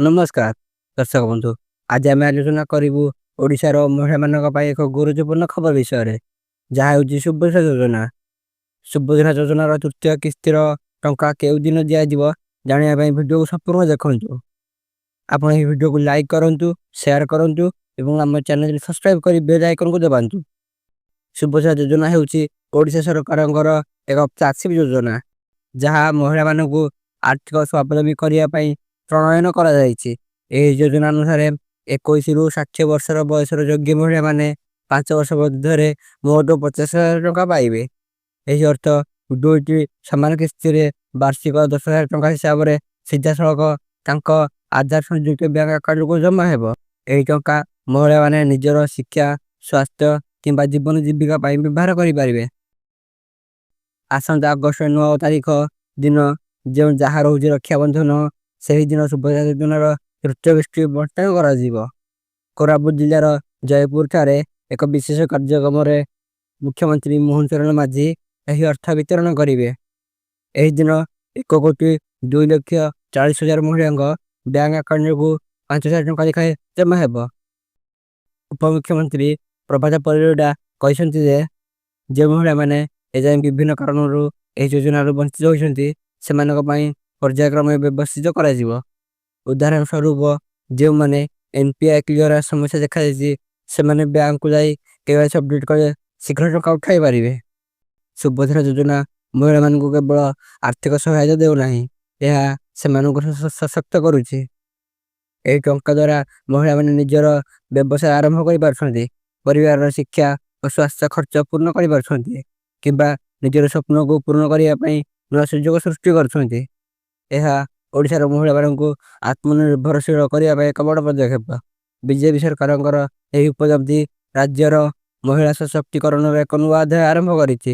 ନମସ୍କାର ଦର୍ଶକ ବନ୍ଧୁ, ଆଜି ଆମେ ଆଲୋଚନା କରିବୁ ଓଡ଼ିଶାର ମହିଳାମାନଙ୍କ ପାଇଁ ଏକ ଗୁରୁତ୍ୱପୂର୍ଣ୍ଣ ଖବର ବିଷୟରେ, ଯାହା ହେଉଛି ସୁଭଦ୍ରା ଯୋଜନା। ସୁଭଦ୍ରା ଯୋଜନାର ତୃତୀୟ କିସ୍ତିର ଟଙ୍କା କେଉଁ ଦିନ ଦିଆଯିବ ଜାଣିବା ପାଇଁ ଭିଡ଼ିଓକୁ ସମ୍ପୂର୍ଣ୍ଣ ଦେଖନ୍ତୁ। ଆପଣ ଏହି ଭିଡ଼ିଓକୁ ଲାଇକ୍ କରନ୍ତୁ, ସେୟାର କରନ୍ତୁ ଏବଂ ଆମ ଚ୍ୟାନେଲ ସବସ୍କ୍ରାଇବ୍ କରି ବେଲ୍ ଆଇକନ୍କୁ ଦବାନ୍ତୁ। ସୁଭଦ୍ରା ଯୋଜନା ହେଉଛି ଓଡ଼ିଶା ସରକାରଙ୍କର ଏକ ଫ୍ଲାଗସିପ୍ ଯୋଜନା, ଯାହା ମହିଳାମାନଙ୍କୁ ଆର୍ଥିକ ସ୍ୱାବଲମ୍ବୀ କରିବା ପାଇଁ ପ୍ରଣୟନ କରାଯାଇଛି। ଏହି ଯୋଜନା ଅନୁସାରେ 21ରୁ 60 ବର୍ଷର ବୟସର ଯୋଗ୍ୟ ମହିଳାମାନେ 5 ବର୍ଷ ମଧ୍ୟରେ ମୋଟ 50,000 ଟଙ୍କା ପାଇବେ। ଏହି ଅର୍ଥ ଦୁଇଟି ସମାନ କିସ୍ତିରେ ବାର୍ଷିକ 10,000 ଟଙ୍କା ହିସାବରେ ସିଧାସଳଖ ତାଙ୍କ ଆଧାର ସଂଯୁକ୍ତ ବ୍ୟାଙ୍କ ଆକାଉଣ୍ଟକୁ ଜମା ହେବ। ଏହି ଟଙ୍କା ମହିଳାମାନେ ନିଜର ଶିକ୍ଷା, ସ୍ୱାସ୍ଥ୍ୟ କିମ୍ବା ଜୀବନ ଜୀବିକା ପାଇଁ ବ୍ୟବହାର କରିପାରିବେ। ଆସନ୍ତା ଅଗଷ୍ଟ 9 ତାରିଖ ଦିନ, ଯେଉଁ ଯାହା ରହୁଛି ରକ୍ଷାବନ୍ଧନ, ସେହିଦିନ ସୁଭଦ୍ରା ଯୋଜନାର ତୃତୀୟ କିସ୍ତି ବଣ୍ଟନ କରାଯିବ। କୋରାପୁଟ ଜିଲ୍ଲାର ଜୟପୁରଠାରେ ଏକ ବିଶେଷ କାର୍ଯ୍ୟକ୍ରମରେ ମୁଖ୍ୟମନ୍ତ୍ରୀ ମୋହନ ଚରଣ ମାଝୀ ଏହି ଅର୍ଥ ବିତରଣ କରିବେ। ଏହି ଦିନ 1,02,40,000 ମହିଳାଙ୍କ ବ୍ୟାଙ୍କ ଆକାଉଣ୍ଟକୁ 5,000 ଟଙ୍କା ଲେଖାଏଁ ଜମା ହେବ। ଉପମୁଖ୍ୟମନ୍ତ୍ରୀ ପ୍ରଭାତ ପରିଡ଼ା କହିଛନ୍ତି ଯେ, ଯେଉଁ ମହିଳାମାନେ ଏଯାଏଁ ବିଭିନ୍ନ କାରଣରୁ ଏହି ଯୋଜନାରୁ ବଞ୍ଚିତ ହୋଇଛନ୍ତି, ସେମାନଙ୍କ ପାଇଁ ପର୍ଯ୍ୟାୟକ୍ରମେ ବ୍ୟବସ୍ଥିତ କରାଯିବ। ଉଦାହରଣ ସ୍ୱରୂପ, ଯେଉଁମାନେ ଏନ୍ପିଆଇ କ୍ଲିୟରାନ୍ସ ସମସ୍ୟା ଦେଖାଦେଇଛି, ସେମାନେ ବ୍ୟାଙ୍କକୁ ଯାଇ କେୱାଇସି ଅପଡେଟ୍ କଲେ ଶୀଘ୍ର ଟଙ୍କା ଉଠାଇ ପାରିବେ। ସୁଭଦ୍ରା ଯୋଜନା ମହିଳାମାନଙ୍କୁ କେବଳ ଆର୍ଥିକ ସହାୟତା ଦେଉନାହିଁ, ଏହା ସେମାନଙ୍କୁ ସଶକ୍ତ କରୁଛି। ଏହି ଟଙ୍କା ଦ୍ୱାରା ମହିଳାମାନେ ନିଜର ବ୍ୟବସାୟ ଆରମ୍ଭ କରିପାରୁଛନ୍ତି, ପରିବାରର ଶିକ୍ଷା ଓ ସ୍ୱାସ୍ଥ୍ୟ ଖର୍ଚ୍ଚ ପୂର୍ଣ୍ଣ କରିପାରୁଛନ୍ତି କିମ୍ବା ନିଜର ସ୍ୱପ୍ନକୁ ପୂରଣ କରିବା ପାଇଁ ନୂଆ ସୁଯୋଗ ସୃଷ୍ଟି କରୁଛନ୍ତି। ଏହା ଓଡ଼ିଶାର ମହିଳାମାନଙ୍କୁ ଆତ୍ମନିର୍ଭରଶୀଳ କରିବା ପାଇଁ ଏକ ବଡ଼ ପଦକ୍ଷେପ। ବିଜେପି ସରକାରଙ୍କର ଏହି ଉପଲବ୍ଧି ରାଜ୍ୟର ମହିଳା ସଶକ୍ତିକରଣର ଏକ ନୂଆ ଅଧ୍ୟାୟ ଆରମ୍ଭ କରିଛି।